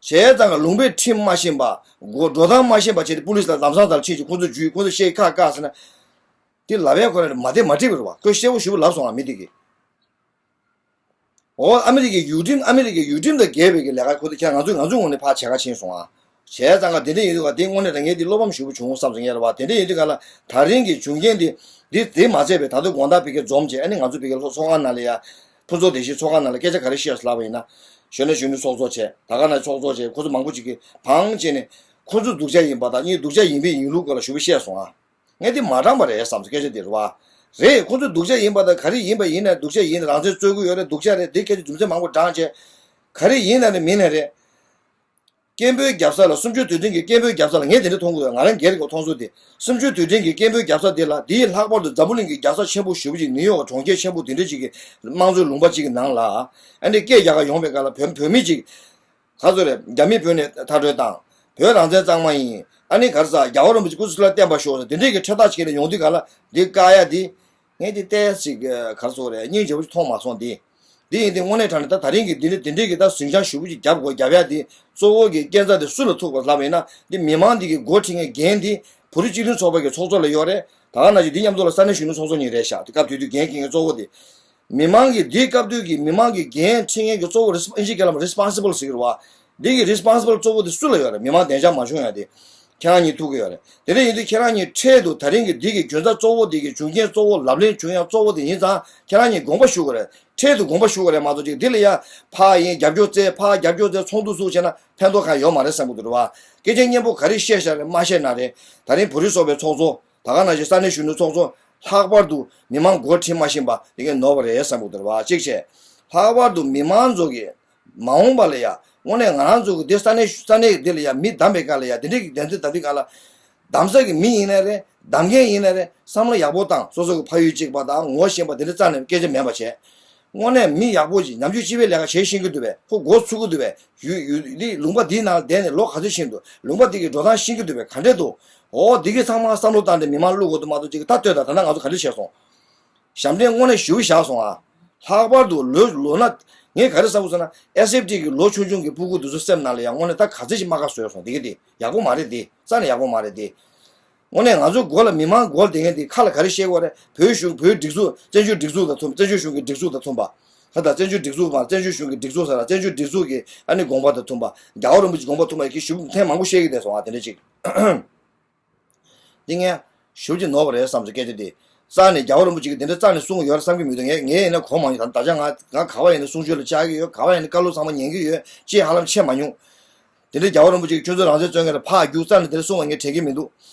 བྱས་ཙང་ལུང་པའི་ཁྲིམས་མ་ཤེས་པ། འགྲོ་སྟངས་མ་ཤེས་པ་བྱས་ཏེ་པུ་ལིས་ལ་ལམ་སང་ལ་ཕྱིན་ཅིག་ཁོ་ཚོ་འཇུས་ཁོ་ཚོ་བཤད་ཁག་ཁག་ཟེར་ན། འདི་ལབ་ཡ་ཁོ་རང་མ་བདེ་མ་འགྲིག་པ་རེད་བ། ཁོས་གསལ་པོ་ཞེ་པོ་ལབ་སོང་ང་མི་འདི་གིས། འོ་ཨ་མི་རི་ཀའི་ཡུལ་ཁྲིམས་ཨ་མི་རི་ཀའི་ཡུལ་ཁྲིམས་དང་འགལ་བའི་གི་ལས་ཀ་ཁོ་ཚོ་ཁྱེད་ང་ཚོས་ང་ཚོའི་ངོས་ནས་ཕར་བྱེད་ཁ་ཕྱིན་སོང་ང་། བྱས་ཙང་ང་དེ་འདྲ་ཡིན་དུས་ང་དེ་དངོས་གནས་ད་ངས་འདི་བློ་ཕམ་ཞེ་པོ་བྱུང་བསམ་སོང་ངས་རེད་བ། དེ་འདྲ་ཡིན་དུས་ག་ལ་ད་རིང་གི་བྱུང་རྐྱེན་འདི་འདི་དེ་མ་ཚད་པའི་ད་དུང་དགོང་དག་ཕ་གིར་འཛོམས་བྱས་ཨ་ནི་ང་ཚོ་ཕ་གིར་ཚོགས་ཁང་ནང་ལ་ཡ། ཕུན་ཚོགས་བདེ་སྐྱིད་ཚོགས་ཁང་ནང་ལ་སྐད་ཆ་ག་རེ་བཤད་སོང་ལབ་པ་ཡིན་ན། གཞོན་ནུ་གཞོན་ནུ་ཚོགས་གཙོ་བྱས་ད་ག་ནང་ཚོགས་གཙོ་བྱས་ཁོ་ཚོ་མང་པོ་ཅིག་གིས་བང་བྱས་ནས་ཁོ་ཚོ་སྡུག་ཅག་ཡིན་པ་དང་གཉིས་སྡུག་ཅག་ཡིན་པའི་ཡིན་ལུགས་སྐོར་ལ་ཞེ་པོ་བཤད་སོང་ང་། ངས་འདི་མ་དྲང་པ་རེད་བསམ་སོང་སྐད་ཆ་འདི་རེད་བ། རེད་ཁོ་ཚོ་སྡུག་ཅག་ཡིན་པ་དང་ག་རེ་ཡིན་པ་ཡིན་ན་སྡུག་ཅག་ཡིན་རང་བཙན་རྩོད་ཀྱི་ཡོད་རེད། སྡུག་ཅག་རེད། འདི་སྐད་ཆ་རྒྱུ་མཚན་མང་པོ་བགྲངས་བྱས། ག་རེ་ཡིན་ན་རེད་མིན་ན་རེད། སྐད་འབོད་རྒྱབ་ས་ལ། གསུམ་བཅུའི་དུས་དྲན་གྱི་སྐད་འབོད་རྒྱབ་ས་ལ། ངས་དེ་འདྲ་མཐོང་གི་འདུག་ང་རང་སྒེར་གྱི་མཐོང་ཚུལ་དེ། གསུམ་བཅུའི་དུས་དྲན་གྱི་སྐད་འབོད་རྒྱབ་ས་དེ་ལ། དེའི་ལྷག་པར་དུ་འཛམ་བུ་གླིང་གི་རྒྱལ་ས་ཆེན་པོ་ཞེ་པོ་ཅིག་ནིའུ་ཡོག་གྲོང་ཁྱེར་ཆེན་པོ་དེ་འདྲ་ཅིག་གི་དམངས་གཙོའི་ལུང་པ་ཅིག་གི་ནང་ལ། ཨ་ནི་སྐད་རྒྱག་ག་ཡོང་བའི་སྐབས་ལ། བོད་བོད་མི་ཅིག་ག་ཚོད་རེད། རྒྱ་མི་བོད་ནས་མཐར་སྐྲོད་བཏང་། བོད་རང་བཙན་གཙང་མ་ཡིན། ཨ་ནི་ག་རེ་ཟེར། རྒྱལ་བ་རིན་པོ་ཆེ་སྐུ་ཚེ་ལ་བརྟན་པར་ཤོག་ཟེར། དེ་འདྲའི་གི་ཁྲིད་ཐག་བྱས་ནས་ཡོང་དུས་སྒང་ལ། འདི་བཀག་ཡ་འདི། ངས་འདི་ཏོག་ཙམ་ག་རེ་ཟེར་དགོས་རེད། སྙིང་རྗེ་པོ་ཅིག་མཐོང་མ་སོང་། འདི། འདི་ཡིན་དུས་དངོས་གནས་དྲང་གནས་ད་ད་རིང་གི་འདི་འདྲ་འདི་འདྲའི་གི་ད་ཟིང་ཆ་ཞེ་པོ་ཅིག་རྒྱབ་དགོས། རྒྱབ་ཡ་འདི་གཙོ་བོ་གི་རྐྱེན་རྩ་དེ་སུ་ལ་ཐུག་པ་ལབ་པ་ཡིན་ན། འདི་མི་མང་འདི་གི་འགོ་ཁྲིད་མཁན་འགན་འདི་བོད་རིགས་སྤྱི་མཐུན་ཚོགས་པ་གི་ཚོགས་གཙོ་ལ་ཡོད་རེད། ད་ག་ནང་བཞིན་འདི་མཉམ་དུ་ལ་ས་གནས་གཞོན་ནུ་ཚོགས་གཙོ་གཉིས་རེད་ཤག་དེ་སྐབས་དེ་དུས་འགན་འཁྱེར་མཁན་གཙོ་བོ་དེ། མི་མང་གི་འདིའི་སྐབས་དུས་ཀྱི་མི་མང་གི་འགན་འཁྲི་མཁན་གྱི་གཙོ་བོ་རེ་སི་ཨིན་ཇིའི་སྐད་ལ་རེ་སི་པོན་སི་བལ་ཟེར་གྱི་རེད་བ། འདི་གི་རེ་སི་པོན་སི་བལ་གཙོ་བོ་དེ་སུ་ལ་ཡོད་རེད། མི་མང་བདེ་འཇགས་མ་བྱུང་ཡ་དེ་ཁྱེད་རང་གཉིས་ཐུག་གི་ཡོད་རེད། དེ་འདྲ་ཡིན་དུས་ཁྱེད་རང་གཉིས་འཕྲལ་དུ་ད་རིང་གི་འདི་གི་རྒྱུ་མཚན་གཙོ་བོ་དེ་གི་འབྱུང་རྐྱེན་གཙོ་བོ་ལབ་གླེང་བྱུང་ཡ་གཙོ་བོ་དེ་ཡིན་ཙང་ཁྱེད་རང་གཉིས་དགོངས་པ་ཞུ་དགོས་རེད། འཕྲལ་དུ་དགོངས་པ་ཞུ་དགོས་རེད་མ་གཏོགས་ཅིག་འདི་ལ་ཡ་ཕར་ཡིན་རྒྱབ་སྐྱོར་བཙལ། ཕར་རྒྱབ་སྐྱོར་བཙལ། ཚོགས་འདུ་ཚུགས་བྱས་ན་ཕན་ཐོགས་གང་ཡོད་མ་རེད་བསམ་གྱི་འདུག་རེད་བ། སྐད་ཆ་སྙན་པོ་ག་རེ་བཤད་བཞག་རེད། མ་བཤད་ན་རེད། ད་རིང་བོད་རིགས་ཚོགས་པའི་ཚོགས་གཙོ། ད་ག་ནང་བཞིན་ས་གནས་གཞོན་ནུ་ཚོགས་གཙོ། ལྷག་པར་དུ་མི་མང་འགོ་ཁྲིད་མ་ཤེས་པ་དེ་གས་ནོར་བ་རེད་བསམ་གྱི་འདུག་རེད་བ། གཅིག་བྱས། ལྷག་པར་དུ་མི་མང་ཚོ་གིས་མ་འོངས་པ་ལ་ཡ། དངོས་གནས་ང་རང་ཚོ་གི་འདི་ས་གནས་ས་གནས་འདི་ལ་ཡ་མི་བདམས་པའི་སྐབས་ལ་ཡ། དེ་འདྲའི་གི་འགན་འཛིན་བདམས་དུས་སྒང་ལ། བདམས་ས་གི་མི་ཡིན་ནའི་རེད། བདམས་མཁན་ཡིན་ནའི་རེད། བསམ་བློ་ཡག་པོ་བཏང་། སོ་སོ་གི་ཕ་ཡུལ་གཅིག་པ་དང་ངོ་ཤེས་པ་དེ་འདྲ་རྩ་ནས་སྐད་ཆ་མེད་པ་བྱས། དངོས་གནས་མི་ཡག་པོ་ཅིག་ཉམས་ཞིབ་སྤྱི་པའི་ལས་ཀ་བྱེད་ཤེས་ཀྱི་འདུག་པས། ཁོ་འགོ་ཚུགས་ཀྱི་འདུག་པས། ཡུལ་ཡུལ་འདི་ལུང་པ་འདིའི་ནང་བསྡད་ནས་ལོ་ག་ཚོད་ཕྱིན་འདུག་ལུང་པ་འདི་གི་འགྲོ་སྟངས་ཤེས་ཀྱི་འདུག་པས། ག་འདྲས་འདུག་འོ་འདི་གི་ཚང་མ་བསམ་བློ་བཏང་སྟེ་མི་མང་བླུག་དགོས་འདུག་མ་གཏོགས་ཅིག་ད་ལྟོས་དང་། ད་ལྟ་ང་ཚོ་ག་འདྲས་བྱས་སོང་། ཞབས་འདྲེན་དངོས་གནས་ཞེ་པོ་བཞག་སོང་ཨ། ལྷག་པར་དུ་ལོ་ལོ་ན། ངས་ག་རེ་བསམ་གྱི་འདུག་ཟེར་ན། ཨེས་ཨེཕ་ཊི་གི་ལོ་ཆུང་ཆུང་གི་སྤུ་གུ་འདི་ཚོ་སེམས་ནང་ལ་ཡང་དངོས་གནས་ད་ག་ཚོད་ཅིག་རྨ་ཁ་བཟོས་སོང་། འདི་གི་འདི་ཡག་པོ་མ་རེད། འདི་རྩ་ནས་ཡག་པོ་མ་རེད། འདི་དངོས་གནས་ང་ཚོའི་མགོ་ལ་མི་མང་མགོ་ལ་བསྡད་མཁན་འདི་ཁ་ལ་ག་རེ་བཤད་ཀྱི་ཡོད་རེད། བོད་གཞུང་བོད་སྒྲིག་འཛུགས། བཙན་བྱོལ་སྒྲིག་འཛུགས་དང་མཐུན། བཙན་བྱོལ་གཞུང་གི་སྒྲིག་འཛུགས་དང་མཐུན་པ། ད་ལྟ་བཙན་བྱོལ་སྒྲིག་འཛུགས་མ། བཙན་བྱོལ་གཞུང་གི་སྒྲིག་འཛུགས་ཟེར་ལ། བཙན་བྱོལ་སྒྲིག་འཛུགས་ཀྱི་ཨ་ནི་དགོངས་པ་དང་མཐུན་པ། རྒྱལ་བ་རིན་པོ་ཆེ་དགོངས་པ་མཐུན་པ་གི་ཞུ་ཐེངས་མང་པོ་བཤད་ཀྱི་བསྡད་སོང་ཨ། དེ་འདྲ་ཅིག་འདི་ངས་ཞུ་རྒྱུ་ནོར་བ་རེད་བསམ་སོང་། སྐད་ཆ་འདི་རྩ་ནས་རྒྱལ་བ་རིན་པོ་ཆེ་གིས་འདི་འདྲ་རྩ་ནས་གསུང་གི་ཡོད་རེད་བསམ་གྱི་མི་འདུག་ངས་ངས་ཡིན་ན་གོ་མ་མྱོང་། ད་ད་ཆ་ང་ང་ག་བ་ཡིན་ན་གསུང་ཆོས་ལ་བཅར་གྱི་ཡོད། ག་བ་ཡིན་ན་བཀའ་སློབ་ཚང་མ་ཉན་གྱི་ཡོད། ཅེས་ཧ་ལམ་བྱས་མ་མྱོང་། དེ་འདྲའི་རྒྱལ་བ་རིན་པོ་ཆེ་གིས་ཁྱོད་ཚོ་རང་བཙན་རྩོད་མཁན་ལ་ཕར་རྒྱུགས་རྩ་ནས་དེ་འདྲ་གསུང་བ་ངས་དྲན་གྱི་མི་འདུག་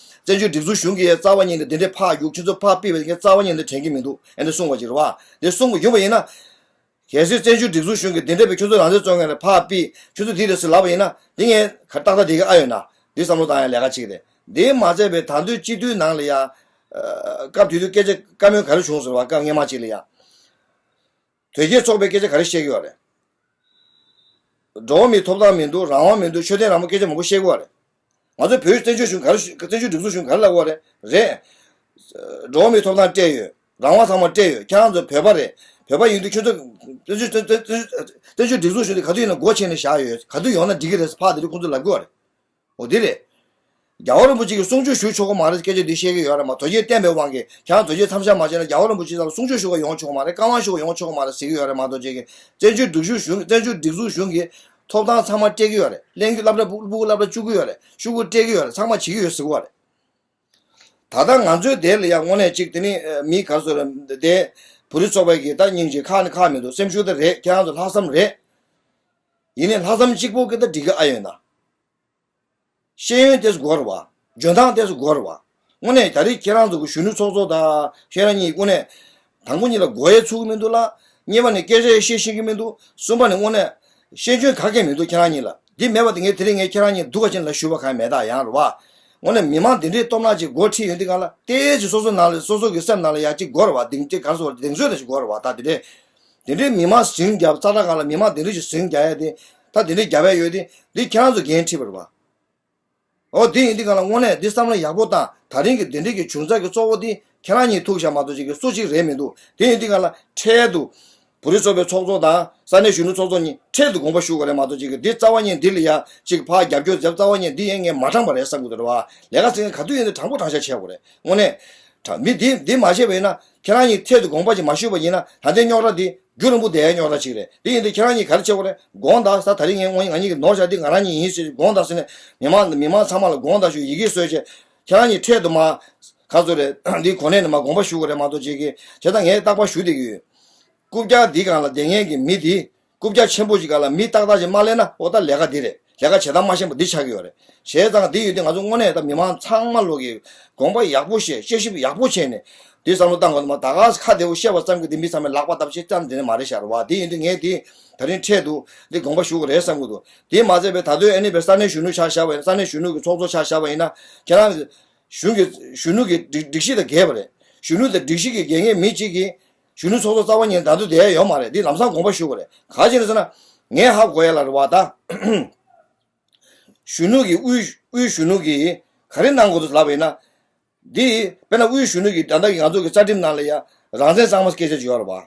བཙན་བྱོལ་སྒྲིག་འཛུགས་གཞུང་གིས་རྩ་བ་ཉིད་ནས་དེ་འདྲའི་ཕར་རྒྱུགས། ཁྱོད་ཚོ་ཕར་ཕུད་པ་དེ་ངས་རྩ་བ་ཉིད་ནས་དྲན་གྱི་མི་འདུག་ཨེ་འདྲ་གསུང་བ་ཅིག་རེད་བ། དེ་གསུང་གི་ཡོད་པ་ཡིན་ན། གལ་སྲིད་བཙན་བྱོལ་སྒྲིག་འཛུགས་གཞུང་གིས་དེ་འདྲ་བའི་ཁྱོད་ཚོ་རང་བཙན་རྩོད་མཁན་ལ་ཕར་ཕུད། ཁྱོད་ཚོ་འདི་རེད་ཟེར་ལབ་པ་ཡིན་ན། འདི་ངས་ག་ཏག་ཏག་འདི་གི་ཨ་ཡོད་ན། འདི་བསམ་བློ་བཏང་ཡ་ལས་ཀ་ཅིག་རེད། འདི་མ་ཚད་པའི་ད་དུང་སྤྱི་འཐུས་ནང་ལ་ཡ། ཨ། སྐབས་དེ་དུས་སྐད་ཆ་བཀའ་མོལ་ག་རེ་བྱུང་ཟེར་བ། སྐབས་སྔོན་མ་ཅིག་ལ་ཡ། དོལ་རྒྱལ་ཚོགས་པའི་སྐད་ཆ་ག་རེ་བཤད་ཀྱི་ཡོད་རེད། འགྲོ་བ་མིའི་ཐོབ་ཐང་མི་འདུག་རང་དབང་མི་འདུག་ཆོས་དད་རང་དབང་སྐད་ཆ་མང་པོ་བཤད་ཀྱི་ཡོད་རེད། ང་ཚོ་བོད་བཙན་བྱོལ་གཞུང་ག་རེ་ཞུ། བཙན་བྱོལ་སྒྲིག་འཛུགས་གཞུང་ག་རེ་ལབ་ཀྱི་ཡོད་རེད། རེད། འགྲོ་བ་མིའི་ཐོབ་ཐང་སྤྲད་ཡོད། རང་དབང་ཚང་མ་སྤྲད་ཡོད། ཁྱེད་རང་ཚོ་བོད་པ་རེད། བོད་པ་ཡིན་དུས་ཁྱོད་ཚོ་བཙན་བྱོལ་བཙན་བཙན་བཙན་བཙན་བྱོལ་སྒྲིག་འཛུགས་གཞུང་དེ་ག་དུས་ཡིན་ན་སྒོ་ཕྱེ་ནས་བཞག་ཡོད། ག་དུས་ཡོང་ན་འགྲིག་གི་རེད་ཟེར་ཕར་དེ་རིང་ཁོང་ཚོ་ལབ་ཀྱི་ཡོད་རེད། འོ་དེ་རེད། རྒྱལ་བ་རིན་པོ་ཆེ་གིས་གསུང་ཆོས་ཞུ་ཆོག་གི་མ་རེད། སྐད་ཆ་འདི་བཤད་ཀྱི་ཡོད་རེད་མ། དོལ་རྒྱལ་བསྟེན་པའི་དབང་གིས་ཁྱེད་རང་དོལ་རྒྱལ་མཚམས་བཞག་མ་བྱས་ན་རྒྱལ་བ་རིན་པོ་ཆེ་ཚང་ལ་གསུང་ཆོས་ཞུ་ག་ཡོང་ཆོག་གི་མ་རེད། བཀའ་དབང་ཞུ་ག་ཡོང་ཆོག་གི་མ་རེད་ཟེར་གྱི་ཡོད་རེད་མ་གཏོགས། ཅིག་གིས་བཙན་བྱོལ་སྒྲིག་གཞུང་གཞུང་། བཙན་བྱོལ་སྒྲིག་འཛུགས་གཞུང་གིས་ཐོབ་ཐང་ཚང་མ་སྤྲད་ཀྱི་ཡོད་རེད། གླེང་རྒྱུ་སློབ་གྲྭ་སྤུ་སྤུ་གུ་སློབ་གྲྭ་བཅུག་གི་ཡོད་རེད། ཤོག་གུ་སྤྲད་ཀྱི་ཡོད་རེད། ཚང་མ་བྱེད་ཀྱི་ཡོད་ཟེར་གྱི་ཡོད་རེད། ད་ལྟ་ང་ཚོའི་དེ་ལ་ཡང་དངོས་གནས་ཅིག་དེ་ནི་མི་ག་རེ་ཟེར་རེད། དེ་བོད་རིགས་ཚོགས་པ་གིས་ད་སྙིང་རྗེ་ཁག་ནི་ཁག་མི་འདུག་སེམས་ཤུགས་དེ་རེད། ཁྱེད་རང་ཚོ་ལྷག་བསམ་རེད། ཡིན་ནའི་ལྷག་བསམ་གཅིག་པོ་གིས་ད་འགྲིག་གི་ཨ་ཡོད་ན། ཤེས་ཡོན་དེ་ཚོ་དགོས་རེད་བ། འཇོན་ཐང་དེ་ཚོ་དགོས་རེད་བ། དངོས་གནས་ད་རེས་ཁྱེད་རང་ཚོ་གི་གཞོན་ནུ་ཚོགས་གཙོ་དང་ཁྱེད་རང་གཉིས་དངོས་གནས། དང་པོ་ཉིད་ལ་མགོ་ཡང་ཚོད་ཀྱི་མི་འདུག་ལ། གཉིས་པ་ནས་སྐད་ཆ་ཡང་བཤད་ཤེས་ཀྱི་མི་འདུག་གསུམ་པ་ནས་དངོས་གནས་ཤེས་འཇོན་ག་གེ་མི་འདུག་ཁྱེད་རང་གཉིས་ལ། འདི་མེད་པ་དེ་ངས་དེ་རིང་ངས་ཁྱེད་རང་གཉིས་སྡུག་ག་ཅན་ལ་ཞུ་བ་གང་མེད་ད་ཡང་རེད་བ། དངོས་གནས་མི་མང་དེ་འདྲའི་སྟོབས་ནག་ཅིག་འགོ་ཁྲིད་ཡོང་དུས་སྒང་ལ་ཏོག་ཙམ་སོ་སོ་ནང་ལ་སོ་སོ་གི་སེམས་ནང་ལ་ཡ་ཅིག་དགོས་རེད་བ། གདེང་ཅིག་ག་རེ་ཟེར་བ། གདེང་ཚོད་ལ་ཅིག་དགོས་རེད་བ། ད་དེ་འདྲའི། དེ་འདྲའི་མི་མང་ཟིང་རྒྱབ། ཙག་སྒྲ་སྒང་ལ་མི་མང་དེ་འདྲ་ཞིག་ཟིང་རྒྱག་ཡ་དེ། ད་དེ་འདྲའི་རྒྱབ་ཡ་ཡོད་དེ། འདི་ཁྱེད་རང་ཚོ་འགན་འཁྲི་བ་རེད་བ། འོ་དེ་ཡིན་དུས་སྒང་ལ་དངོས་གནས་འདི་བསམ་བློ་ཡག་པོ་བཏང་། ད་རིང་གི་འདི་འདྲའི་གི་བྱུང་ཚར་གི་གཙོ་བོ་དེ་ཁྱེད་རང་གཉིས་ཐུག་བཞག་མ་གཏོགས་ཅིག་གི་སུ་གཅིག་རེད་མི་འདུག་དེ་ཡིན་དུས་སྒང་ལ་འཕྲལ་དུ་བོད་རིགས་ཚོགས་པའི་ཚོགས་གཙོ་དང་ས་གནས་གཞོན་ནུ་ཚོགས་གཙོ་གཉིས་འཕྲལ་དུ་དགོངས་པ་ཞུ་དགོས་རེད་མ་གཏོགས་ཅིག་གི་འདི་རྩ་བ་ཉིད་འདི་ལ་ཡ་ཅིག་ཕར་རྒྱབ་སྐྱོར་མཛད། རྩ་བ་ཉིད་འདི་ཡང་ངས་མ་དྲངས་པ་རེད་བསམ་གི་འདུག་རེད་བ། ལས་ཀ་བྱེད་མཁན་ག་དུས་ཡིན་ན་དྲང་པོ་དྲང་བཞག་བྱེད་དགོས་རེད། དངོས་གནས་དྲང་མི་འདི་འདི་མ་བྱས་པ་ཡིན་ན། ཁྱེད་རང་གཉིས་འཕྲལ་དུ་དགོངས་པ་ཅིག་མ་ཞུས་པ་ཡིན་ན། ད་ལྟའི་རྙོག་དྲ་འདི་རྒྱུན་རིང་པོ་བསྡད་ཡའི་རྙོག་དྲ་ཅིག་རེད། དེ་ཡིན་དུས་ཁྱེད་རང་གཉིས་ག་རེ་བྱེད་དགོས་རེད། དགོངས་དག་ས། ད་རིང་ངས་དངོས་གནས་ང་གཉིས་ཀྱིས་ནོར་བཞག་འདི་ང་རང་གཉིས་ཡིན་ཟེར་དགོངས་དག་ཟེར་ནས་མི་མང་མི་མང་ཚང་མ་ལ་དགོངས་དག་ཞུ་ཡི་གེ་བཟོས་བྱས། ཁྱེད་རང་གཉིས་འཕྲལ་དུ་མར་ག་ཚོད་རེད། འདི་གོ་གནས་ནས་མར་དགོངས་པ་ཞུ་དགོས་རེད་མ་གཏོགས་ཅིག་གི། བྱས་ཙང་ངས་རྟག་པར་ཞུ་བསྡད་ཀྱི་ཡོད། རྐུབ་བཀྱག་འདི་སྒང་ལ་བསྡད་མཁན་གྱི་མི་འདི། རྐུབ་བཀྱག་ཆེན་པོ་ཞིག་སྒང་ལ་མི་ཏག་ཏག་ཅིག་མ་སླེབས་ན། འོ་ད་ལས་ཀ་འདི་རེད། ལས་ཀ་བྱེད་སྟངས་མ་ཤེས་པ་འདི་ཆགས་ཀྱི་ཡོད་རེད། བྱས་ཙང་འདི་ཡོད་དུས་ང་ཚོ་དངོས་གནས་ད་མི་མང་ཚང་མ་ལོག་གིས་དགོངས་པ་ཡག་པོ་བཞེས། དཔྱད་ཞིབ་ཡག་པོ་བྱས་ནས་ དེ་བསམ་བློ་བཏང་དགོས་འདུག་མ། ད་ག་ཁ་བདེ་བོ་བཤད་པ་ཙམ་གྱིས་དེ་མི་ཚང་མས་ལག་པ་བརྡབ་བྱེད་ཙམ་དེ་ནི་མ་རེད་ཤག་རེད་བ། དེ་ཡིན་དུས་ངས་དེ་ད་རིང་འཕྲལ་དུ་དེ་དགོངས་པ་ཞུ་དགོས་རེད་བསམ་གྱི་འདུག་དེ་མ་ཚད་པའི་ད་དུང་ཨ་ནི་བའི་ས་གནས་གཞོན་ནུ་ཆ་བཞག་པ་ཡིན་ན། ས་གནས་གཞོན་ནུ་གི་ཚོགས་གཙོ་ཆ་བཞག་པ་ཡིན་ན། ཁྱེད་རང་གཞུང་གི་གཞོན་ནུ་གི་སྒྲིག་སྒྲིག་གཞི་དང་འགལ་བ་རེད། གཞོན་ནུ་དང་སྒྲིག་གཞི་གི་འགལ་མཁན་མི་གཅིག་གིས་གཞོན་ནུ་ཚོགས་གཙོ་རྩ་བ་ཉིད་ནས་ད་དུང་བསྡད་ཡ་ཡོད་མ་རེད། འདི་ལམ་སང་དགོངས་པ་ཞུ་དགོས་རེད། ག་རེ་བྱས་ནས་ཟེར་ན། ངས་ཧ་གོ་ཡ་ལ་རེད་བ་ད། གཞོན་ནུ་གི་དབུས་དབུས་གཞོན་ནུ་གིས་ག་རེ་གནང་དགོས་འདུག་ལབ་པ་ཡིན་ན། འདི་དཔེར་ན་དབུས་གཞོན་ནུ་གིས་ད་ལྟ་གི་ང་ཚོ་གི་རྩ་ཁྲིམས་ནང་ལ་ཡ་རང་བཙན་གཙང་མ་སྐད་ཆ་བརྗོད་ཡོད་རེད་བ།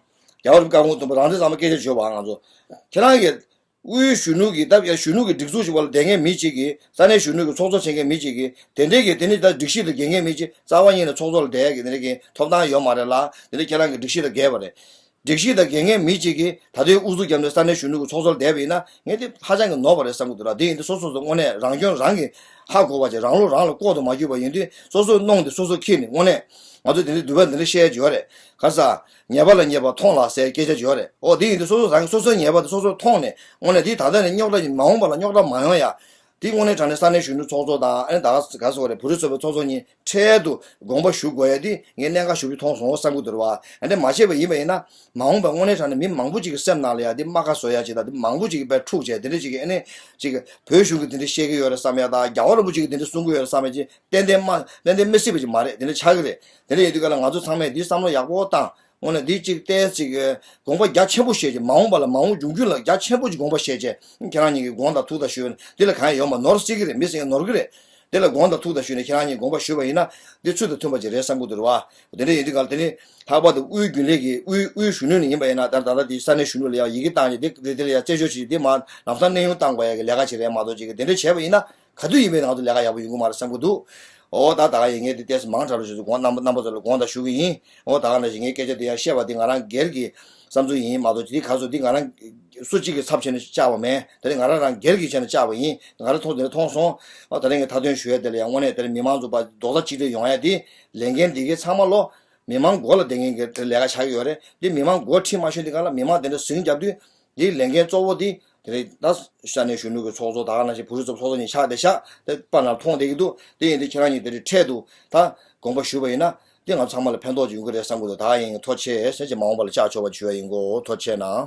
རྒྱལ་བ་རིན་པོ་ཆེ་བཀའ་དགོངས་དང་པོ་རང་བཙན་གཙང་མ་སྐད་ཆ་བརྗོད་པ། ང་ཚོ་ཁྱེད་རང་གི་དབུས་གཞོན་ནུ་གི་ད་ཡ་གཞོན་ནུ་གི་སྒྲིག་འཛུགས་ཞིག་བར་ལ་བསྡད་མཁན་མི་གཅིག་གིས་ས་གནས་གཞོན་ནུ་གི་ཚོགས་གཙོ་བྱེད་མཁན་མི་གཅིག་གིས་དེ་འདྲའི་གི་དེ་ནི་ད་སྒྲིག་གཞི་དང་འགལ་མཁན་མི་གཅིག་རྩ་བ་ཉིད་ནས་ཚོགས་གཙོ་ལ་བསྡད་ཡ་གི་དེ་འདྲའི་གི་ཐོབ་ཐང་ཡོད་མ་རེད་ལ། དེ་འདྲ་ཁྱེད་རང་གི་སྒྲིག་གཞི་དང་འགལ་བ་རེད། སྒྲིག་གཞི་དང་འགལ་མཁན་མི་གཅིག་གིས་ད་ལྟའི་དབུ་འཛུགས་བརྒྱབ་ནས་ས་གནས་གཞོན་ནུ་གི་ཚོགས་གཙོར་བསྡད་པ་ཡིན་ན། ངས་དེ་ཧ་ཅང་གི་ནོར་བ་རེད་བསམ་གྱི་འདུག་ར། དེ་ཡིན་དུས་སོ་སོ་སོ་དངོས་གནས་རང་སྐྱོན་རང་གིས་ཧ་གོ་བ་བྱས། རང་བློ་རང་ལ་བསྐོར་དུ་མ་གྱུར་པ་ཡིན་དུས། སོ་སོའི་གནོང་དེ་སོ་སོ་འཁྱེར་ནས། དངོས་གནས་ང་ཚོ་དེ་འདྲའི་འདུལ་བ་འདི་འདྲ་བཤད་ཡ་ཡོད་རེད། ག་ས་ཉེས་པ་ལ་ཉེས་པ་མཐོང་ལ་ཟེར་སྐད་ཆ་ཡོད་རེད། ཨོ་དེ་ཡིན་དུས་སོ་སོ་རང་གིས་སོ་སོའི་ཉེས་པ་དེ་སོ་སོས་མཐོང་ནས། དངོས་གནས་དེ་ད་ལྟ་ནས་རྙོག་དྲ་མ་འོངས་པ་ལ་རྙོག་དྲ་མ་ཡོང་ཡ། དེ་དངོས་གནས་དྲང་གནས་ས་གནས་གཞོན་ནུ་ཚོགས་གཙོ་དང་ཨ་ནི་ད་ག་ག་ཟེར་བ་རེད། བོད་རིགས་ཚོགས་པའི་ཚོགས་གཙོ་གཉིས་འཕྲལ་དུ་དགོངས་པ་ཞུ་དགོས་ཡ་དེ་ངས་གནད་འགག་ཞེ་པོ་ཅིག་མཐོང་སོང་བསམ་གྱི་འདུག་ར་བ། ཨ་ནི་མ་བྱས་པ་ཡིན་པ་ཡིན་ན། མ་འོངས་པ་དངོས་གནས་དྲང་གནས་མི་མང་པོ་ཅིག་གི་སེམས་ནང་ལ་ཡ་དེ་རྨ་ཁ་བཟོ་ཡ་ཅིག་དང་། དེ་མང་པོ་ཅིག་གིས་དཔེ་འཁྲུག་བྱས། དེ་འདྲ་ཅིག་གིས་ཨ་ནི་ཅིག་བོད་གཞུང་གིས་དེ་འདྲ་བཤད་ཀྱི་ཡོད་རེད་བསམ་ཡ་དང་། རྒྱལ་བ་རིན་པོ་ཆེ་གིས་དེ་འདྲ་གསུང་གི་ཡོད་རེད་བསམ་ཡ་ཅིག་ཏན་ཏན་མ་ཏན་ཏན་མི་སྲིད་པ་ཅིག་མ་རེད། དེ་འདྲ་ཆགས་ཀྱི་རེད། དེ་འདྲ་ཡིན་དུས་ག་ལ་ང་ཚོ་ཚང་མས་འདི་བསམ་བློ་ཡག་པོ་བཏང་། དངོས་གནས་འདི་གཅིག་ཏོག་ཙམ་ཅིག་དགོངས་པ་རྒྱ་ཆེན་པོ་བཞེས་བྱས། མ་འོངས་པ་ལ་མ་འོངས་འབྱུང་འགྱུར་ལ་རྒྱ་ཆེན་པོ་ཅིག་དགོངས་པ་བཞེས་བྱས། ཁྱེད་རང་གཉིས་ཀྱིས་དགོངས་དག་ཐུགས་དག་ཞུ། འདི་ལ་གང་ཡང་ཡོད་མ། ནོར་སྲིད་ཀྱི་རེད། མི་སེར་ནོར་གྱི་རེད། འདི་ལ་དགོངས་དག་ཐུགས་དག་ཞུས་ནས་ཁྱེད་རང་གཉིས་དགོངས་པ་ཞུས་པ་ཡིན་ན། འདི་ཚུལ་དང་མཐུན་པ་ཅིག་རེད་བསམ་གྱི་འདུག་ར་བ། དེ་འདྲ་ཡིན་དུས་ག་ལ་དེ་ནི་ལྷག་པར་དུ་དབུས་རྒྱུན་ལས་ཀྱི་དབུས་དབུས་གཞོན་ནུ་ནས་ཡིན་པ་ཡིན་ན། ད་ད་ལྟ་དེ་ས་གནས་གཞོན་ནུ་ལ་ཡང་ཡི་གེ་བཏང་ནས། དེ་དེ་ལ་ཡང་རྩད་གཅོད་བྱས། དེ་མ་ལམ་སང་གནས་དབྱུང་བཏང་དགོས་ཡ་གི་ལས་ཀ་ཅིག་རེད་མ་གཏོགས། ཅིག་གི་དེ་འདྲ་བྱས་པ་ཡིན་ན། ག་དུས་ཡིན་པའི་ནང་དུ་ལས་ཀ་ཡག་པོ་ཡོང་གི་མ་རེད་བསམ་གྱི་འདུག་ཨོ་ད་ད་ག་ཡིན་ངས་དེ་ཏོག་ཙམ་མང་དྲགས་པ་ཞིག་དགོངས། རྣམ་པ་རྣམ་པ་ཚོ་ལ་དགོངས་དག་ཞུ་གི་ཡིན། ཨོ་ད་ག་ནང་བཞིན་ངས་སྐད་ཆ་དེ་ཡང་བཤད་པ་དེ་ང་རང་སྒེར་གྱི་བསམ་ཚུལ་ཡིན་མ་གཏོགས། དེ་ག་ཚོད་འདི་ང་རང་སུ་གཅིག་གི་ཚབ་བྱས་ནས་བཅར་བ་མེད། དེ་ནི་ང་རང་རང་སྒེར་གྱི་ཆ་ནས་བཅར་བ་ཡིན། ང་རང་མཐོང་དེ་འདྲ་མཐོང་སོང་། ཨོ་ད་རིང་གི་མཐའ་དོན་ཞུ་ཡ་དེ་ལ་ཡང་དངོས་གནས་དེ་ནི་མི་མང་ཚོ་ཕར་རྡོག་རྩ་གཅིག་སྒྲིལ་ཡོང་ཡ་དེ། ལས་འགན་འདི་གའི་ཚང་མ་ལོ་མི་མང་མགོ་ལ་བསྡད་མཁན་གྱི་དེ་ལས་ཀ་ཆགས་ཀྱི་ཡོད་རེད། འདི་མི་མང་མགོ་ཁྲིད་མ་ཤོར་དུས་ག་ལ་མི་མང་དེ་འདྲ་ཟིང་རྒྱབ་དུས། འདིའི་ལས་འགན་གཙོ་བོ་འདི་དེ་རེད། ད་ས་གནས་གཞོན་ནུ་གི་ཚོགས་གཙོ་ད་ག་ནང་བཞིན་བོད་རིགས་ཚོགས་གཙོ་གཉིས་ཆགས་བསྡད་ཤག་དེ་པ་ན་མཐོང་བསྡད་ཀྱི་འདུག་དེ་ཡིན་དུས་ཁྱེད་རང་གཉིས་དེ་རིང་འཕྲལ་དུ་ད་དགོངས་པ་ཞུས་པ་ཡིན་ན། དེ་ང་ཚང་མ་ལ་ཕན་ཐོགས་ཅིག་ཡོང་གི་རེད་བསམ་གྱི་འདུག་ད་ག་ཡིན། ཐུགས་རྗེ་ཆེ་ཟེར་གྱི། མ་འོངས་པ་ལ་བཅར་ཆོག་པ་ཞུ་ཡ་ཡིན་གོ། ཐུགས་རྗེ་ཆེ་གནང་།